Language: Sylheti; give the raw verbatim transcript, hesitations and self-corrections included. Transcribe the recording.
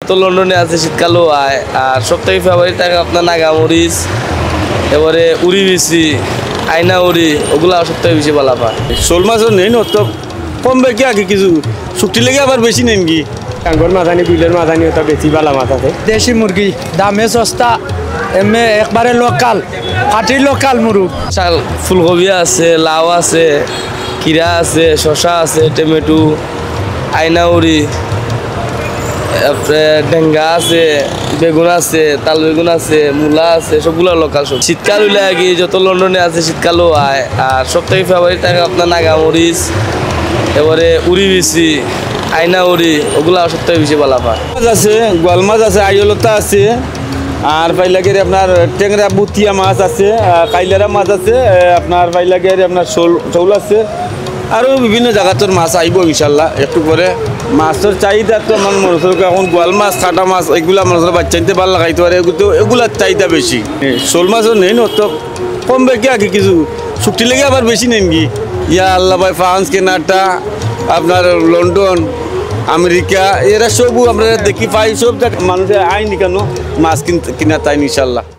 তো লন্ডনে আছে, শীতকালও আয়। আর সব থাকি ফেভারিট থাকে আপনার নাগামরিচ, এবারে উড়ি বিচি, আইনা উড়ি, ওগুলা সব থাকি বেশি ভালা পায়। শোল মাছও নেইন, অত কম বেশি আগে কিছু, শুকটি লেগে আবার বেশি নেইন কি? টাঙ্গর মাছ আনি, বিলের মাছ আনি, ওটা বেশি ভালা মাছ আছে। দেশি মুরগি, দামে সস্তা, এমনি একবারে লোকাল, খাঁটি লোকাল মুরগ। শাক, ফুলকপি আছে, লাউ আছে, কিরা আছে, শসা আছে, টমেটো, আইনাউরি, তারপরে ডেঙ্গা আছে, বেগুন আছে, তাল বেগুন আছে, মূলা আছে, সবগুলা লোকাল সবজি। শীতকাল অইলে আগে যত লন্ডনে আছে শীতকালও আয়। আর সব থাকি ফেভারিট থাকে আপনার নাগামরিচ, এবারে উড়ি বিচি, আইনাউরি, ওগুলা সব থাকি বেশি ভালা পায়। মাছ আছে, গোয়াল মাছ আছে, আইওলতা আছে, আর পাইলাগের আপনার টেংরা বুতিয়া মাছ আছে, আহ, কাইলারা মাছ আছে, আহ, আপনার পাইলাগের আপনার শোল, শোল আছে, আরও বিভিন্ন জাগাতর মাছ আইবো ইনশাল্লাহ একটু পরে। মাছর চাহিদা তো আমার মনে হয় এখন গোয়াল মাছ, কাটা মাছ, এগুলা মনে হয় বাচ্চাইন্তে ভালা লাগাইতে পারে, এগুলো তো, এগুলার চাহিদা বেশি। শোল মাছও নেইন, অত কম বেশি আগে কিছু, শুকটি লেগে আবার বেশি নেইন কি? ইয়া আল্লাহ ভাই, ফ্রান্স, কানাডা, আপনার লন্ডন, আমেরিকা, এরা সবও আমরা দেখি পাই, সব জায়গা মানুষে আইনি কেন মাছ কিন-, কিনা তাই ইনশাল্লাহ।